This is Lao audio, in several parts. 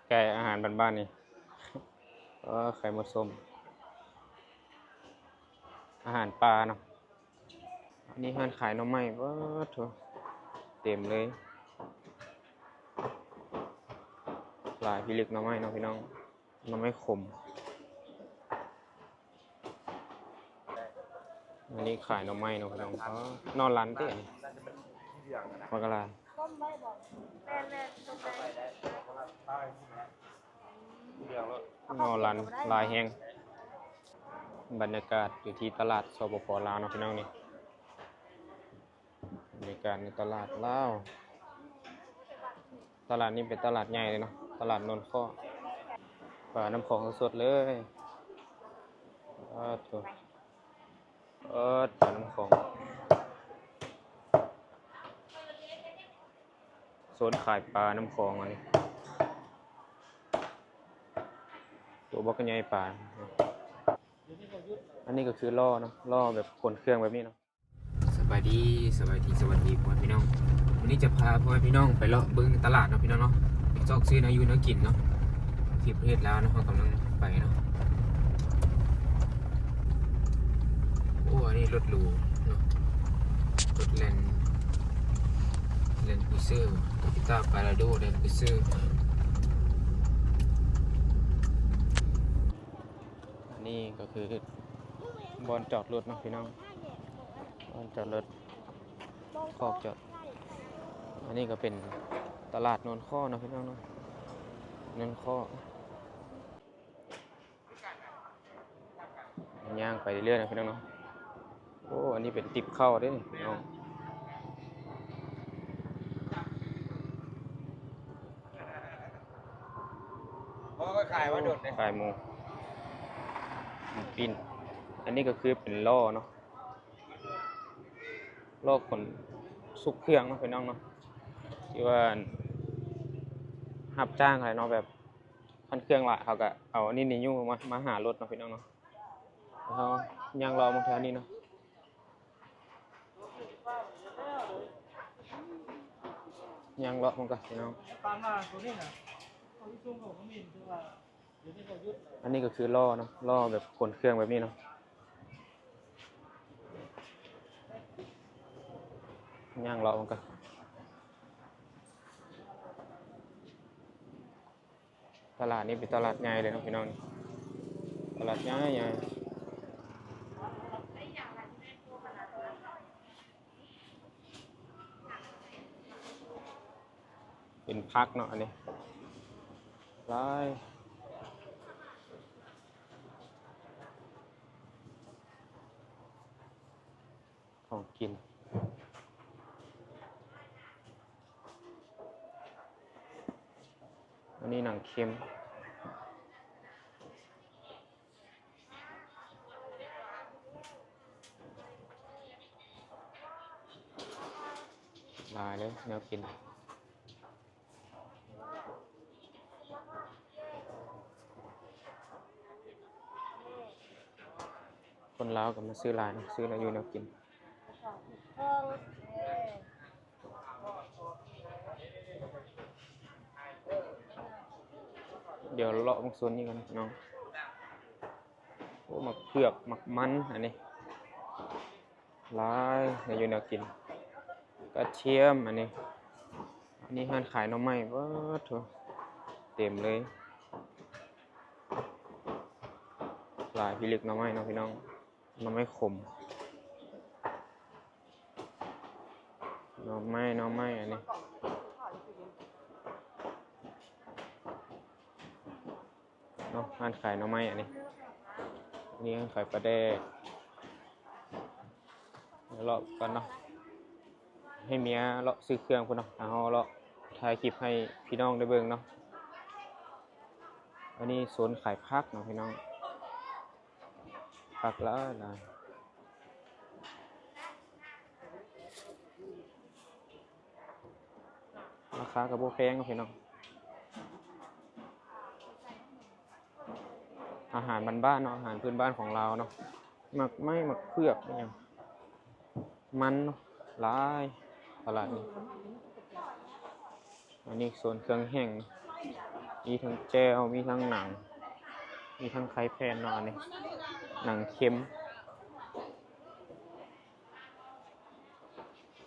ແກ່ອາຫານບ້ານໆນີ້ ເອີ ໄຂ່ມົດສົ້ມ ອາຫານປ່າເນາະ. ອັນນີ້ຮ້ານຂາຍໜໍ່ໄມ້ ປາດໂທ້ ເຕັມເລີຍ ຫຼາຍພິລຶກໜໍ່ໄມ້ເນາະພີ່ນ້ອງ ໜໍ່ໄມ້ຂົມ. ອັນນີ້ຂາຍໜໍ່ໄມ້ເນາະພີ່ນ້ອງ ເອີ ໜໍ່ລັນຕິ ບັກຫຼາຍ ໜໍ່ລັນຫຼາຍແຮງ. ບັນຍາກາດຢູ່ທີ່ຕະຫຼາດ ສປປ ລາວເນາະພີ່ນ້ອງນີ້ ບັນຍາກາດໃນຕະຫຼາດລາວ ຕະຫຼາດນີ້ເປັນຕະຫຼາດໃຫຍ່ເລີຍເນາະ ຕະຫຼາດໂນນຄໍ້ ປານ້ຳຂອງສົດໆເລີຍ ປາດໂທ້ ເອີ ປານ້ຳຂອງ ໂຊນຂາຍປານ້ຳຂອງອັນນີ້ ໂຕບັກໃຫຍ່ປາ. ອັນນີ້ກໍຄືລໍ້ເນາະ ລໍ້ແບບຂົນເຄື່ອງແບບນີ້ເນາະ. ສະບາຍດີ ສະບາຍດີ ສະຫວັດດີພໍ່ແມ່ພີ່ນ້ອງ. ມື້ນີ້ຈະພາພໍ່ແມ່ພີ່ນ້ອງໄປເລາະເບິ່ງຕະຫຼາດເນາະພີ່ນ້ອງເນາະ ໄປຊອກຊື້ແນວຢູ່ແນວກິນເນາະ. ທີ່ປະເທດລາວເນາະ ເຮົາກຳລັງໄປເນາະ. ໂອ້ ອັນນີ້ລົດຫຼູເນາະ ລົດແລນ ແລນຄຣູເຊີ ໂຕໂຍຕ້າ ປາຣາໂດ ແລນຄຣູເຊີ. ອັນນີ້ກໍຄືບ່ອນຈອດລົດເນາະພີ່ນ້ອງ ບ່ອນຈອດລົດ ຄອກຈອດ. ອັນນີ້ກໍເປັນຕະຫຼາດໂນນຄໍ້ເນາະພີ່ນ້ອງເນາະ ໂນນຄໍ້. ຍ່າງໄປເລື້ອຍໆເນາະພີ່ນ້ອງເນາະ. ໂອ້ ອັນນີ້ເປັນຕິບເຂົ້າເດ້ນີ້ພີ່ນ້ອງ ເພາະວ່າຂາຍມາດົນເດ້ ຂາຍໝູ ໝູປີ້ງ. ອັນນີ້ກໍຄືເປັນລໍ້ເນາະ ລໍ້ຂົນສົ່ງເຄື່ອງເນາະພີ່ນ້ອງເນາະ ທີ່ວ່າຮັບຈ້າງຫັ້ນເນາະ ແບບຄັນເຄື່ອງຫຼາຍເຂົາກໍເອົາອັນນີ້ນີ້ຍູ້ມາ ມາຫາລົດເນາະພີ່ນ້ອງເນາະ. ເຮົາຍ່າງເລາະມາແຖວນີ້ເນາະ ຍ່າງເລາະມັນກໍພີ່ນ້ອງ. ອັນນີ້ກໍຄືລໍ້ເນາະ ລໍ້ແບບຂົນເຄື່ອງແບບນີ້ເນາະ ຍ່າງເລາະມັນກໍ. ຕະຫຼາດນີ້ເປັນຕະຫຼາດໃຫຍ່ເລີຍເນາະພີ່ນ້ອງ ຕະຫຼາດໃຫຍ່ໆ. ເປັນຜັກເນາະ ອັນນີ້ຫຼາຍ ຂອງກິນ. ອັນນີ້ໜັງເຂັມ ຫຼາຍເລີຍແນວກິນ. ຄົນລາວກໍມາຊື້ຫຼາຍເນາະ ຊື້ແນວຢູ່ແນວກິນ. ດຽວເລາະເບິ່ງໂຊນນີ້ກ່ອນເນາະ. ໂອ້ ໝາກເຜືອກ ໝາກມັນ ອັນນີ້ ຫຼາຍແນວຢູ່ແນວກິນ ກະທຽມ ອັນນີ້ ອັນນີ້ຮ້ານຂາຍໜໍ່ໄມ້ ປາດໂທ້ ເຕັມເລີຍ ຫຼາຍພິລຶກໜໍ່ໄມ້ເນາະພີ່ນ້ອງ ໜໍ່ໄມ້ຂົມ ໜໍ່ໄມ້ ໜໍ່ໄມ້ ອັນນີ້ ເນາະ ຮ້ານຂາຍໜໍ່ໄມ້ອັນນີ້ ອັນນີ້ຮ້ານຂາຍປາແດກ. ເລາະກ່ອນເນາະ ໃຫ້ເມຍເລາະຊື້ເຄື່ອງພຸ້ນເນາະ ເຮົາເລາະຖ່າຍຄລິບໃຫ້ພີ່ນ້ອງໄດ້ເບິ່ງເນາະ. ອັນນີ້ໂຊນຂາຍຜັກເນາະພີ່ນ້ອງ ຜັກຫຼາຍໆ. ລາຄາກໍບໍ່ແພງເນາະພີ່ນ້ອງ ອາຫານບ້ານໆເນາະ ອາຫານພື້ນບ້ານຂອງລາວເນາະ ໝາກໄມ້ ໝາກເຜືອກ ອີ່ຫຍັງ ມັນເນາະ ຫຼາຍຕະຫຼາດນີ້. ອັນນີ້ໂຊນເຄື່ອງແຫ້ງ ມີທັງແຈ່ວ ມີທັງໜັງ ມີທັງໄຂ່ແຜ່ນເນາະ ອັນນີ້ ໜັງເຄັມ.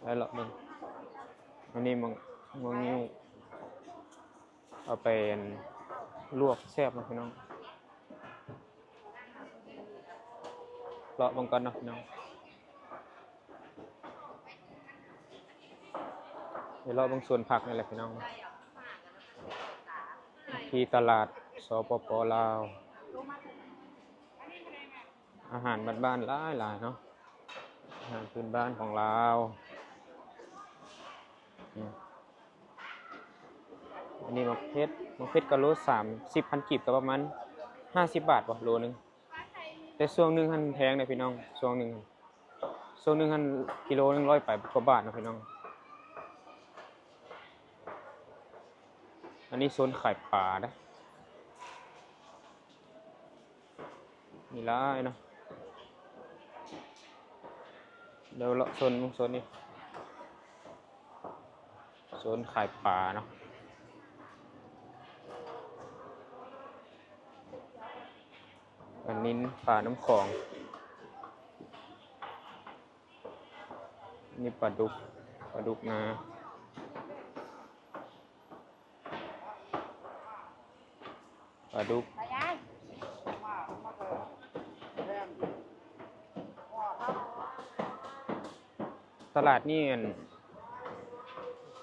ໄປເລາະເບິ່ງ ອັນນີ້ໝາກ ໝາກງິ້ວ ເອົາໄປ ອັນ ລວກແຊບເນາະພີ່ນ້ອງ. ເລາະເບິ່ງກ່ອນເນາະພີ່ນ້ອງ ໄປເລາະເບິ່ງສວນຜັກນີ້ແຫຼະພີ່ນ້ອງ ທີ່ຕະຫຼາດ ສປປ ລາວ. ອາຫານບ້ານໆຫຼາຍໆເນາະ ອາຫານພື້ນບ້ານຂອງລາວ. ອືມ ອັນນີ້ໝາກເຜັດ ໝາກເຜັດກະໂລສາມສິບພັນກີບ ກະປະມານຫ້າສິບບາດບໍ ໂລໜຶ່ງ. ແຕ່ຊ່ວງໜຶ່ງຫັ້ນແພງເດ້ພີ່ນ້ອງ ຊ່ວງໜຶ່ງ ຊ່ວງໜຶ່ງຫັ້ນກິໂລໜຶ່ງຮ້ອຍປາຍກວ່າບາດເນາະພີ່ນ້ອງ. ອັນນີ້ໂຊນຂາຍປາເດ້ ມີຫຼາຍເນາະ. ດຽວເລາະໂຊນ ໂຊນນີ້ ໂຊນຂາຍປາເນາະ ປານິນ ປານ້ຳຂອງ. ນີ້ປາດຸກ ປາດຸກນາ ປາດຸກ. ຕະຫຼາດນີ້ ອັນ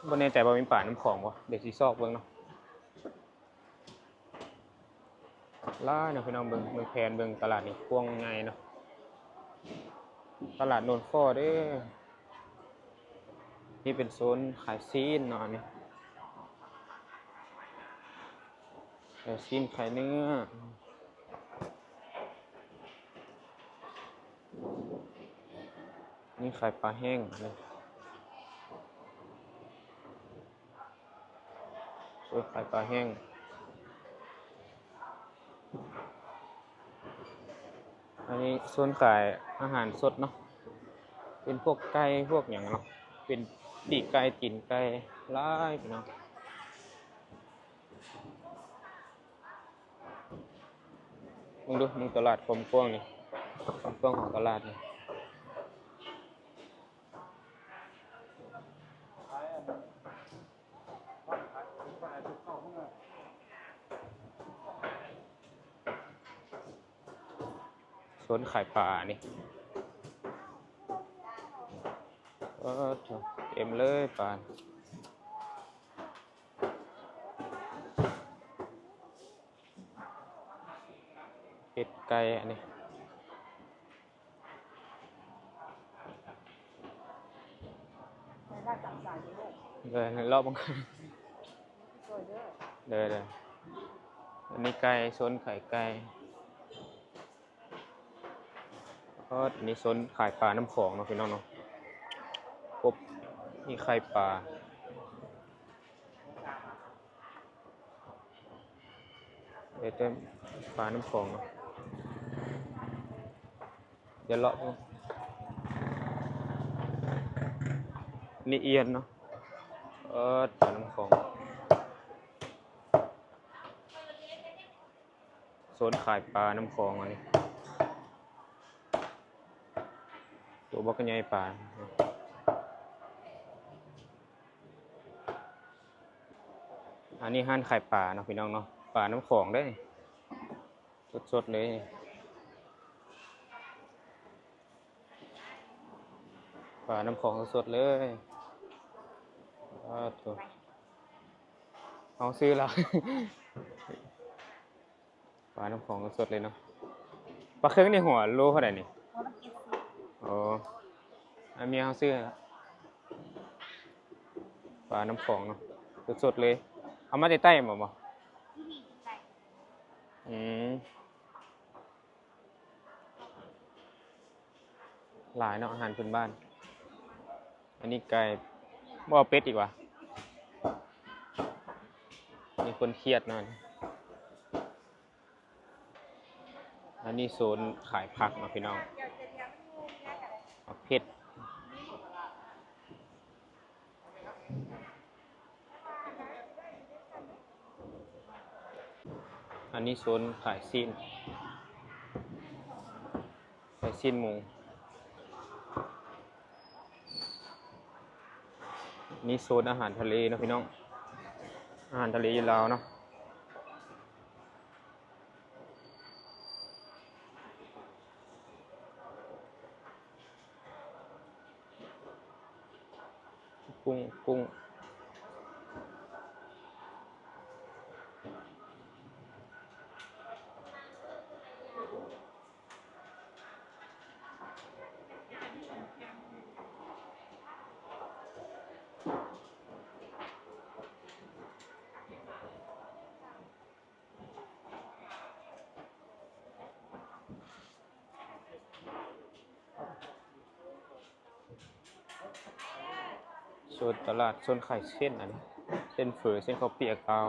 ບໍ່ແນ່ໃຈວ່າມີປານ້ຳຂອງບໍ່ ດຽວຊິຊອກເບິ່ງເນາະ. ຫຼາຍເນາະພີ່ນ້ອງ ເບິ່ງ ເບິ່ງແຜນ ເບິ່ງຕະຫຼາດນີ້ກວ້າງໃຫຍ່ເນາະ ຕະຫຼາດໂນນຄໍ້ເດ້. ນີ້ເປັນໂຊນຂາຍຊີ້ນເນາະ ອັນນີ້ ຂາຍຊີ້ນ ຂາຍເນື້ອ. ນີ້ຂາຍປາແຫ້ງ ນີ້ ໂຊນຂາຍປາແຫ້ງ. ອັນນີ້ໂຊນຂາຍອາຫານສົດເນາະ ເປັນພວກໄກ່ພວກຫຍັງເນາະ ເປັນປີກໄກ່ ຕີນໄກ່ ຫຼາຍພີ່ນ້ອງ. ເບິ່ງດູ ເບິ່ງຕະຫຼາດຄວາມກວ້າງນີ້ ຄວາມກວ້າງຂອງຕະຫຼາດນີ້. ໂຊນຂາຍປານີ້ ເອີ ເຕັມເລີຍປາ. ເປັດໄກ່ອັນນີ້ ເດີ ເລາະເບິ່ງ ເດີ ເດີ ອັນນີ້ໄກ່ ໂຊນຂາຍໄກ່. ເອີ ອັນນີ້ໂຊນຂາຍປານ້ຳຂອງເນາະ ພີ່ນ້ອງເນາະ ກົບ ມີໄຂ່ປາ. ເອີ ແຕ່ປານ້ຳຂອງເນາະ ດຽວເລາະເບິ່ງ. ນີ້ອຽນເນາະ ເອີ ປານ້ຳຂອງ ໂຊນຂາຍປານ້ຳຂອງອັນນີ້ ໂຕບັກໃຫຍ່ປາ. ອັນນີ້ຮ້ານຂາຍປາເນາະພີ່ນ້ອງເນາະ ປານ້ຳຂອງເດ້ ສົດໆເລີຍ ປານ້ຳຂອງສົດໆເລີຍ. ປາໂທ້ ເຮົາຊື້ລະ ປານ້ຳຂອງສົດເລີຍເນາະ. ປາເຄິງນີ້ຫົວໂລເທົ່າໃດນີ້? ຫົວລະເຈັດສິບ. ໂອ້ ອັນເມຍເຮົາຊື້ໃຫ້ລະ ປານ້ຳຂອງເນາະ ສົດໆເລີຍ. ເອົາມາແຕ່ໃຕ້ບໍ? ອືມ ຫຼາຍເນາະ ອາຫານພື້ນບ້ານ. ອັນນີ້ໄກ່ ບໍ່ເອົາເປັດອີກຫວາ? ມີຄົນຄຽດເນາະ. ອັນນີ້ໂຊນຂາຍຜັກເນາະພີ່ນ້ອງ ຜັກເຜັດ. ເອີ ອັນນີ້ໂຊນຂາຍຊີ້ນ ຂາຍຊີ້ນໝູ. ນີ້ໂຊນອາຫານທະເລເນາະພີ່ນ້ອງ ອາຫານທະເລຢູ່ລາວເນາະ. ກຸ້ງ ກຸ້ງ. ໂຊນຕະຫຼາດ ໂຊນຂາຍເສັ້ນ ອັນນີ້ເສັ້ນເຝີ ເສັ້ນເຂົ້າປຽກລາວ.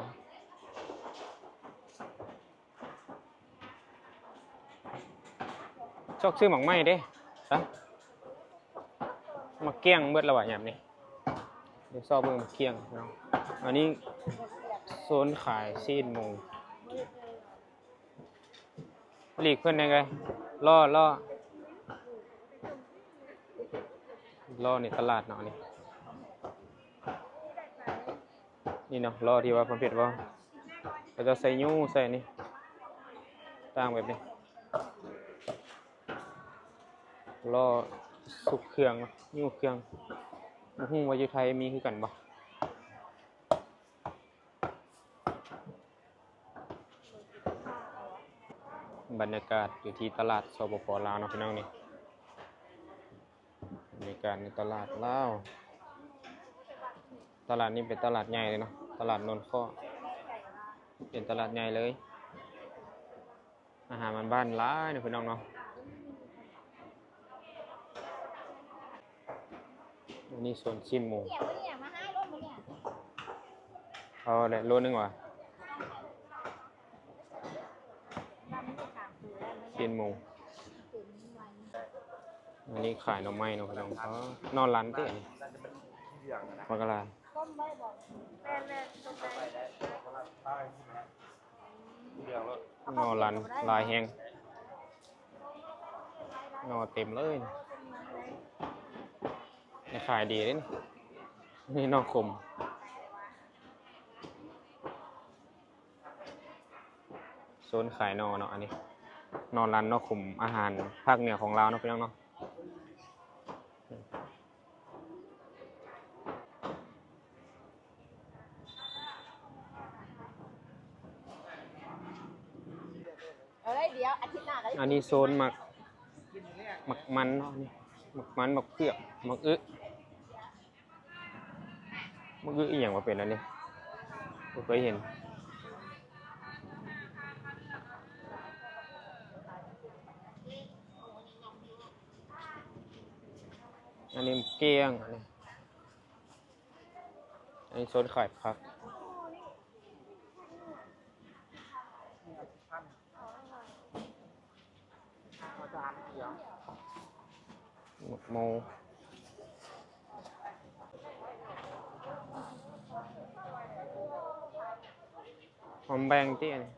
ຊອກຊື້ໝາກໄມ້ເດ້ ຊະ ໝາກກ້ຽງເບິດແລ້ວຫວາ ຍາມນີ້ ດຽວຊອກເບິ່ງໝາກກ້ຽງເນາະ. ອັນນີ້ໂຊນຂາຍຊີ້ນໝູ. ຫຼີກເພິ່ນແດ່ເອີຍ ລໍ ລໍ ລໍ ນີ້ຕະຫຼາດເນາະ ອັນນີ້ ນີ້ເນາະ ລໍ້ທີ່ວ່າເພິ່ນເຮັດບໍ່ ເຂົາເຈົ້າໃສ່ຍູ້ໃສ່ນີ້ ຕ່າງແບບນີ້ ລໍ້ສຸກເຄື່ອງ ຍູ້ເຄື່ອງ ບໍ່ຮູ້ວ່າຢູ່ໄທມີຄືກັນບໍ່. ບັນຍາກາດຢູ່ທີ່ຕະຫຼາດ ສປປ ລາວເນາະ ພີ່ນ້ອງນີ້ ບັນຍາກາດໃນຕະຫຼາດລາວ. ຕະຫຼາດນີ້ເປັນຕະຫຼາດໃຫຍ່ເລີຍເນາະ ຕະຫຼາດໂນນຄໍ້ ເປັນຕະຫຼາດໃຫຍ່ເລີຍ ອາຫານບ້ານໆຫຼາຍເນາະ ພີ່ນ້ອງເນາະ. ອັນນີ້ໂຊນຊີ້ນໝູ ເອົາແຫຼະ ໂລໜຶ່ງຫວາ ຊີ້ນໝູ. ອັນນີ້ຂາຍໜໍ່ໄມ້ເນາະ ພີ່ນ້ອງ ເອີ ໜໍ່ລັນຕິ ອັນນີ້ ບັກກະຫຼາຍ. ໜໍ່ລັນຫຼາຍແຮງ ໜໍ່ເຕັມເລີຍ ໄດ້ຂາຍດີເດ້ ນີ້ໜໍ່ຂົມ. ໂຊນຂາຍໜໍ່ເນາະ ອັນນີ້ໜໍ່ລັນ ໜໍ່ຂົມ ອາຫານພາກເໜືອຂອງລາວເນາະ ພີ່ນ້ອງເນາະ. ເອີຍ ດຽວອາທິດໜ້າກໍໄດ້ ອັນນີ້ໂຊນໝາກ ໝາກມັນເນາະ ນີ້ໝາກມັນ ໝາກເຜືອກ ໝາກອຶ ໝາກອຶອີ່ຫຍັງວ່າເປັນອັນນີ້ ບໍ່ເຄີຍເຫັນ. ອັນນີ້ໝາກກ້ຽງ ອັນນີ້ ອັນນີ້ໂຊນຂາຍຜັກ ໝາກໂມ ຫອມແບ່ງຕິ ອັນນີ້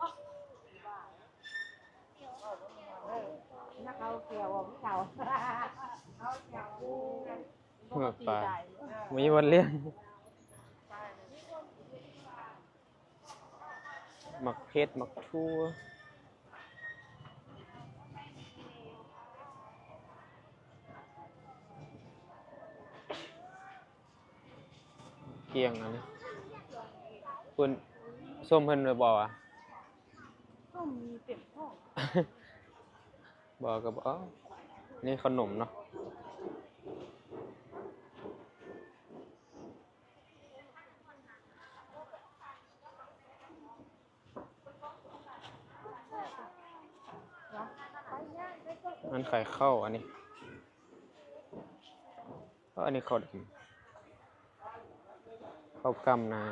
ໝາກປາ ມີວັນລ້ຽງ ໝາກເຜັດ ໝາກຖົ່ວ ກ້ຽງ ອັນນີ້ ເພິ່ນ ສົ້ມເພິ່ນບໍ່ຫວາ ສົ້ມມີເຕັມທ້ອງ ບໍ່ກໍບໍ່ເອົາ ນີ້ເຂົ້າໜົມເນາະ. ຮ້ານຂາຍເຂົ້າ ອັນນີ້ ເອີ ອັນນີ້ເຂົ້າດຳ ເຂົ້າກ້ຳນາ.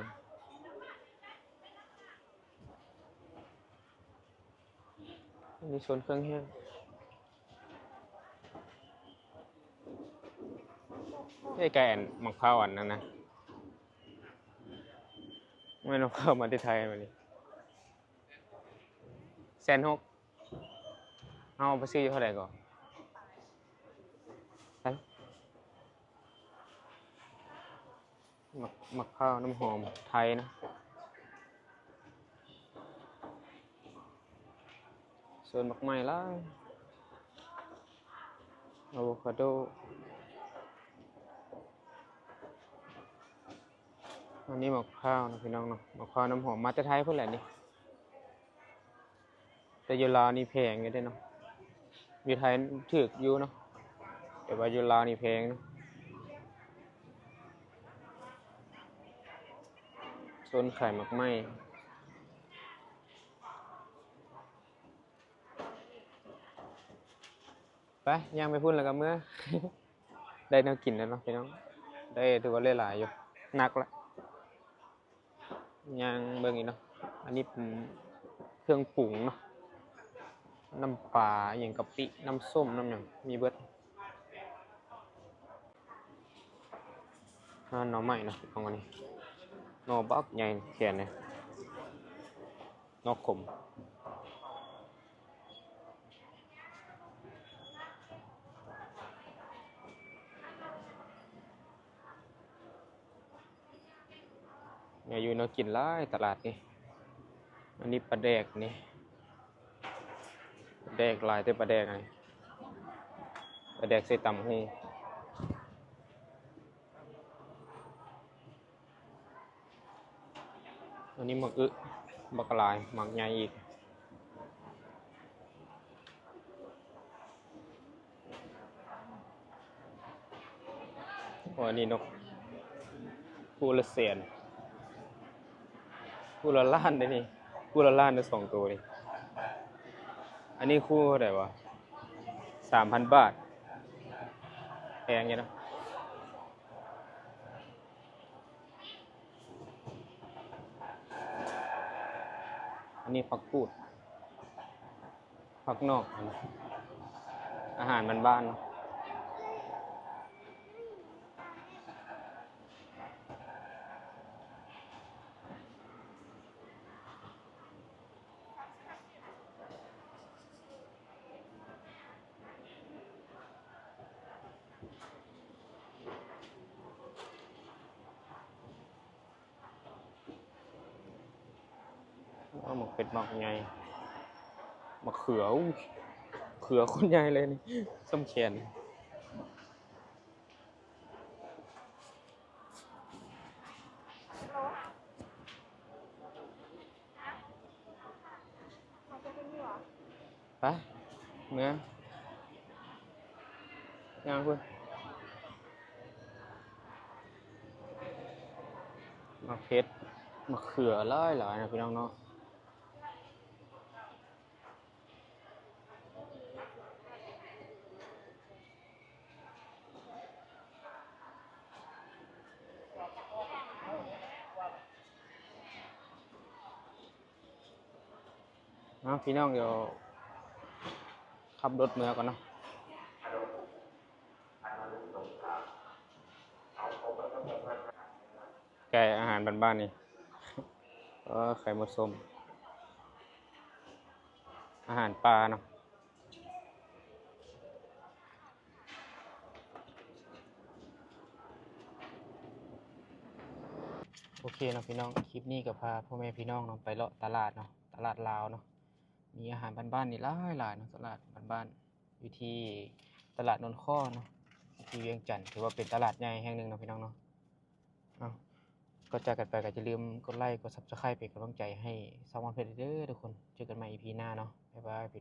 ອັນນີ້ໂຊນເຄື່ອງແຫ້ງ ໃກ້ໆ ອັນໝາກພ້າວອັນນັ້ນນະ ແມ່ນໝາກພ້າວມາແຕ່ໄທບັດນີ້. ແສນຫົກ ເຮົາເອົາໄປຊື້ຢູ່ເທົ່າໃດກໍ? ໄປ ໝາກ ໝາກພ້າວນ້ຳຫອມໄທນະ ສວນໝາກໄມ້ຫຼາຍ ອາໂວຄາໂດ ອັນນີ້ໝາກພ້າວນະພີ່ນ້ອງເນາະ ໝາກພ້າວນ້ຳຫອມ ມາແຕ່ໄທພຸ້ນແຫຼະນີ້. ແຕ່ຢູ່ລາວນີ້ແພງຢູ່ເດ້ເນາະ ຢູ່ໄທຖືກຢູ່ເນາະ ແຕ່ວ່າຢູ່ລາວນີ້ແພງເນາະ. ໂຊນຂາຍໝາກໄມ້ ໄປ ຍ່າງໄປພຸ້ນແລ້ວກໍເມືອ ໄດ້ແນວກິນແລ້ວເນາະພີ່ນ້ອງ ໄດ້ຖືວ່າຫຼາຍໆຢູ່ ໜັກລະ. ຍ່າງເບິ່ງອີກເນາະ ອັນນີ້ເປັນເຄື່ອງປຸງເນາະ ນ້ຳປາ ອີ່ຫຍັງ ກະປິ ນ້ຳສົ້ມ ນ້ຳຫຍັງ ມີເບິດ. ອ່າ ໜໍ່ໄມ້ເນາະ ຂອງອັນນີ້ ໜໍ່ບັກໃຫຍ່ ແຂນນີ້ ໜໍ່ຂົມ. ແນວຢູ່ແນວກິນຫຼາຍຕະຫຼາດນີ້. ອັນນີ້ປາແດກນີ້ ປາແດກຫຼາຍແຕ່ປາແດກນີ້ ປາແດກໃສ່ຕຳຫຸ່ງ. ອັນນີ້ໝາກອຶ ບັກຫຼາຍ ໝາກໃຫຍ່ອີກ. ໂອ້ ອັນນີ້ນົກ ຄູ່ລະແສນ ຄູ່ລະລ້ານເດ້ນີ້ ຄູ່ລະລ້ານເດ້ສອງໂຕນີ້. ອັນນີ້ຄູ່ເທົ່າໃດວະ? ສາມພັນບາດ ແພງຢູ່ເນາະ. ອັນນີ້ຜັກກູດ ຜັກນອກ ອາຫານບ້ານໆເນາະ. ໂອ້ ໝາກເຜັດໝາກໃຫຍ່ ໝາກເຂືອ ໂອ້ ເຂືອໂຄດໃຫຍ່ເລີຍນີ້ ສ່ຳແຂນ. ໄປ ເມືອ ຍ່າງພຸ້ນ ໝາກເຜັດ ໝາກເຂືອຫຼາຍໆເນາະ ພີ່ນ້ອງເນາະ. ເອົາ ພີ່ນ້ອງ ດຽວຂັບລົດເມືອກ່ອນເນາະ. ໄກ່ອາຫານບ້ານໆນີ້ ເອີ ໄຂ່ມົດສົ້ມ ອາຫານປ່າເນາະ. ໂອເຄເນາະພີ່ນ້ອງ ຄລິບນີ້ກໍພາພໍ່ແມ່ພີ່ນ້ອງເນາະ ໄປເລາະຕະຫຼາດເນາະ ຕະຫຼາດລາວເນາະ ມີອາຫານບ້ານໆນີ້ຫຼາຍໆເນາະ ຕະຫຼາດບ້ານໆ ຢູ່ທີ່ຕະຫຼາດໂນນຄໍ້ເນາະ ທີ່ວຽງຈັນ ຖືວ່າເປັນຕະຫຼາດໃຫຍ່ແຫ່ງໜຶ່ງເນາະ ພີ່ນ້ອງເນາະ. ເອົາ ກ່ອນຈາກກັນໄປກໍຢ່າລືມກົດໄລ ກົດ Subscribe ເປັນກຳລັງໃຈໃຫ້ຊ່ອງວັນເພັດເດີທຸກຄົນ. ເຈີກັນໃໝ່ ອີ ພີ ໜ້າເນາະ ບາຍບາຍ.